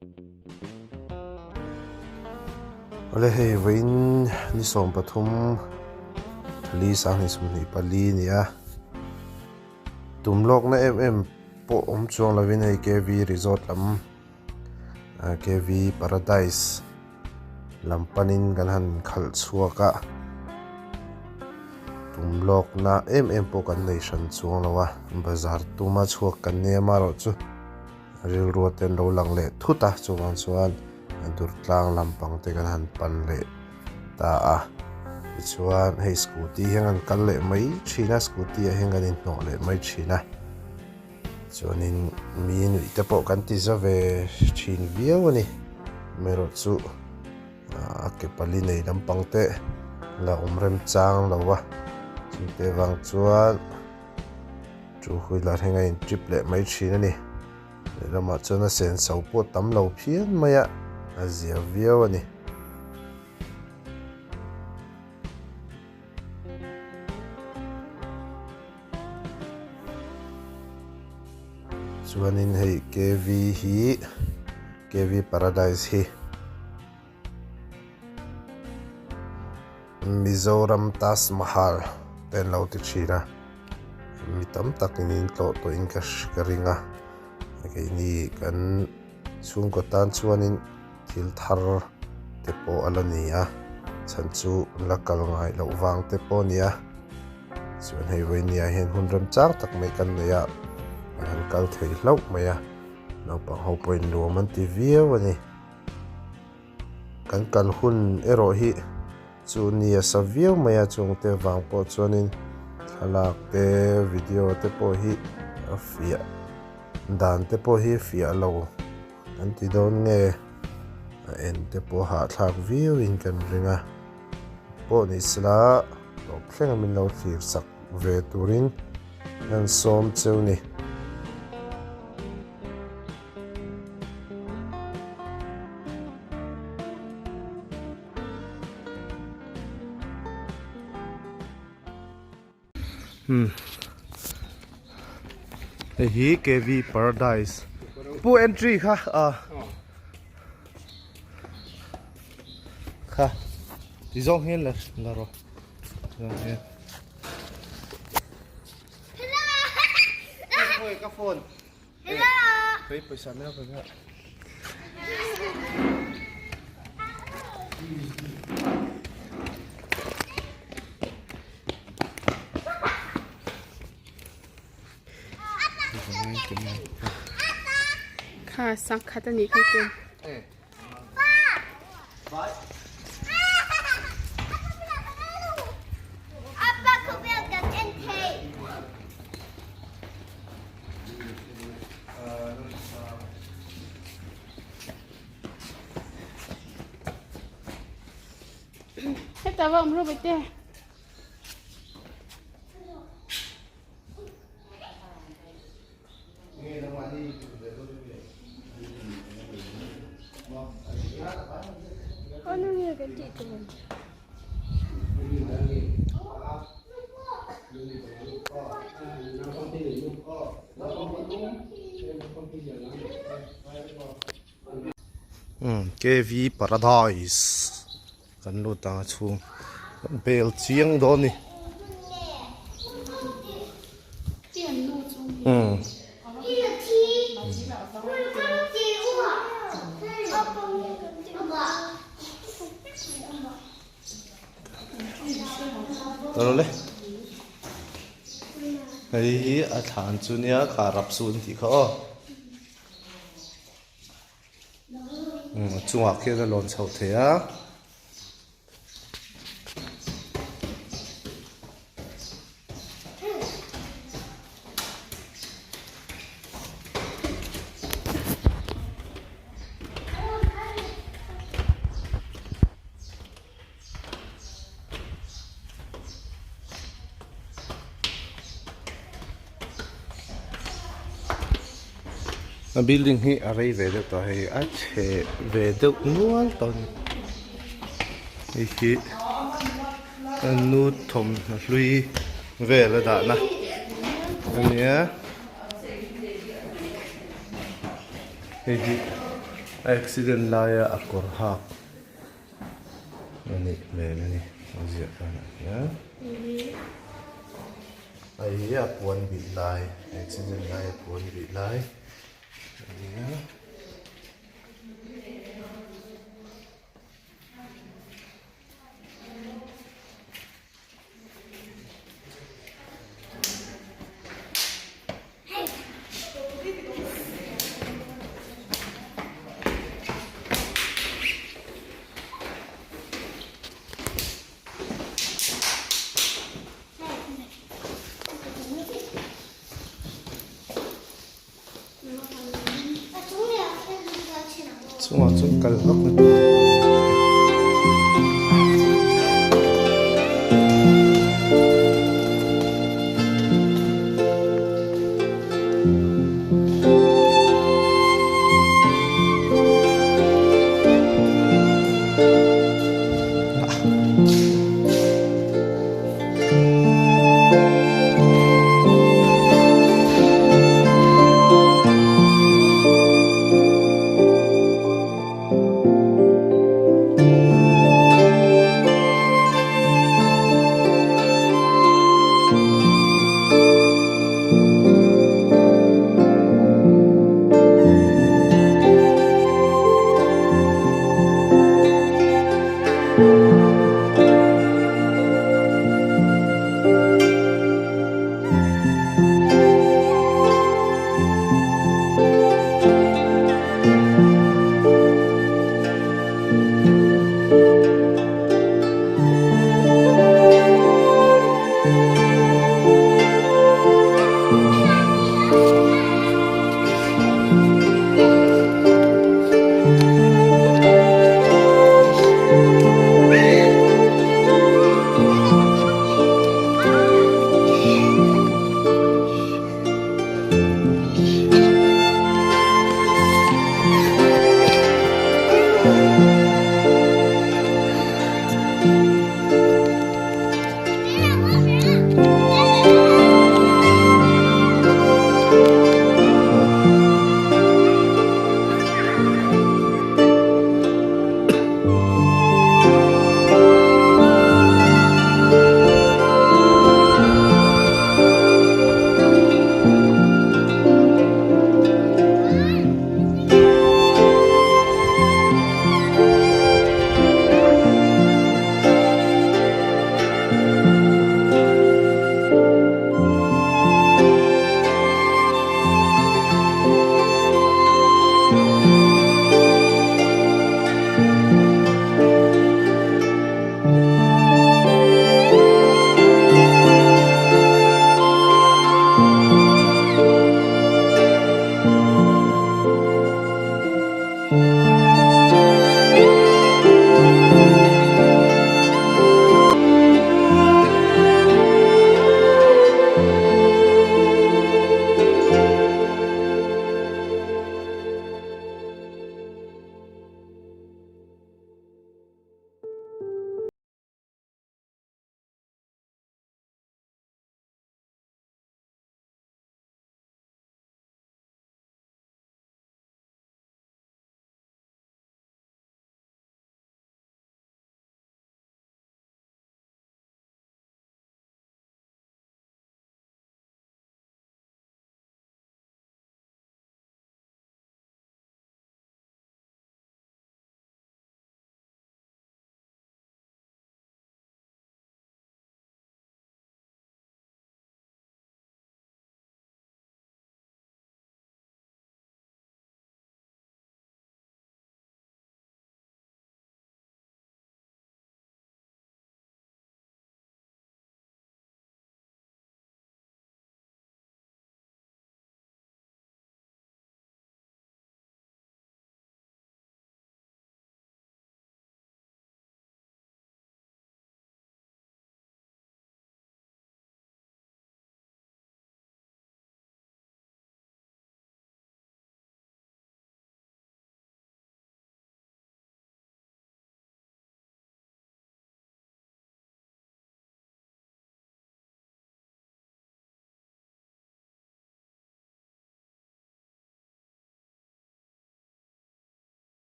Awle hei vawiin ni 13 thali sanghnih 24 a ni a tum lawkna em em pawh awm chuang lovin hei K V resort lam K V paradise lam panin kan han khalh chhuak a tum lawkna em em pawh kan nei hran chuang lo a bazar tuma chhuak kan nia amaherawhchu. Rilrua te an lo lang leh thut a, chuvang chuan Durtlang lampang te kan han pan leh ta a. Tichuan hei scooty hian kan kal leh mai thin a, scooty ah hian kan inhnawh leh mai thin a. Chuanin mi nuih te pawh kan ti za ve thin viau a ni. Amaherawh chu a ke pali nei lampang te la awm remchang lo a, chungte vang chuan. Chu wheeler hi a in trip leh mai thin a ni. Lehlamah chuan a senso pawh tam lo phian mai a, a zia viau a ni. Chuanin hei K_V hi K_V Paradise hi. Mizoram Taj Mahal te an lo ti thin a, mi tam takin in tlawh tawhin ka ka ring a, keini kan chhungkaw tan chuanin thil thar te pawh a la ni a, chhan chu la kal ngai loh vang te pawh a ni a, chuan hei vawinia hian hun remchang tak mai kan nei a, kan han kal thei hlauh mai a, naupang ho pawhin nuam an ti viau a ni. Kan kal hun erawh hi chu ni a sa viau mai a, chungte vang pawh chuanin thlalak te video te pawh hi a fiah dan te pawh hi fiah lo kan ti dawn nge a en te pawh hahthlak viau in kan ring a pawh ni sela tawp thleng a min lo thlir sak ve turin an sawm cheu ni. Hei hi K_V Paradise pu entry kha a kha ti zawng hian la la rawh zawng hian. Ka phone. Hei pawisa min a pe ber. Kha sangkhat a nih kha tum. Heta va awm rawh bete. KV Paradise kan lut ang a chhung bel chiang dawn a ni. Tawlh le hei hi a thlan chu nia kha rap su an tih kha aw a chungah khian a lawn chhoh thei a. A building hi a rei ve deuh tawh hei a chhe ve deuh nual tawh a ni hei hi a nu thawmhnaw hlui vel a dahna a nia hei hi. A accident laia a kawr hak a nih hmel a ni a ziah danah hian hei hi a puan bih lai accident laia puan bih lai a ni a. Chungah chuan kal vak na tur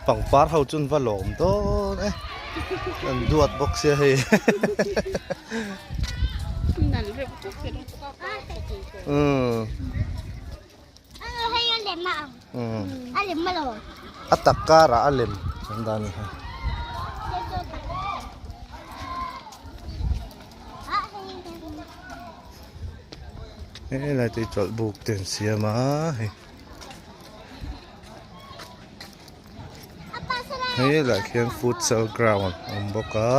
Pangpar ho chu an va lawm dawn e an duat bawk sia hei a tak karah a lem an dah a ni kha. Helai te hi chawlh buk te an siam a hei. Helaiah khian futsal ground a awm bawk a.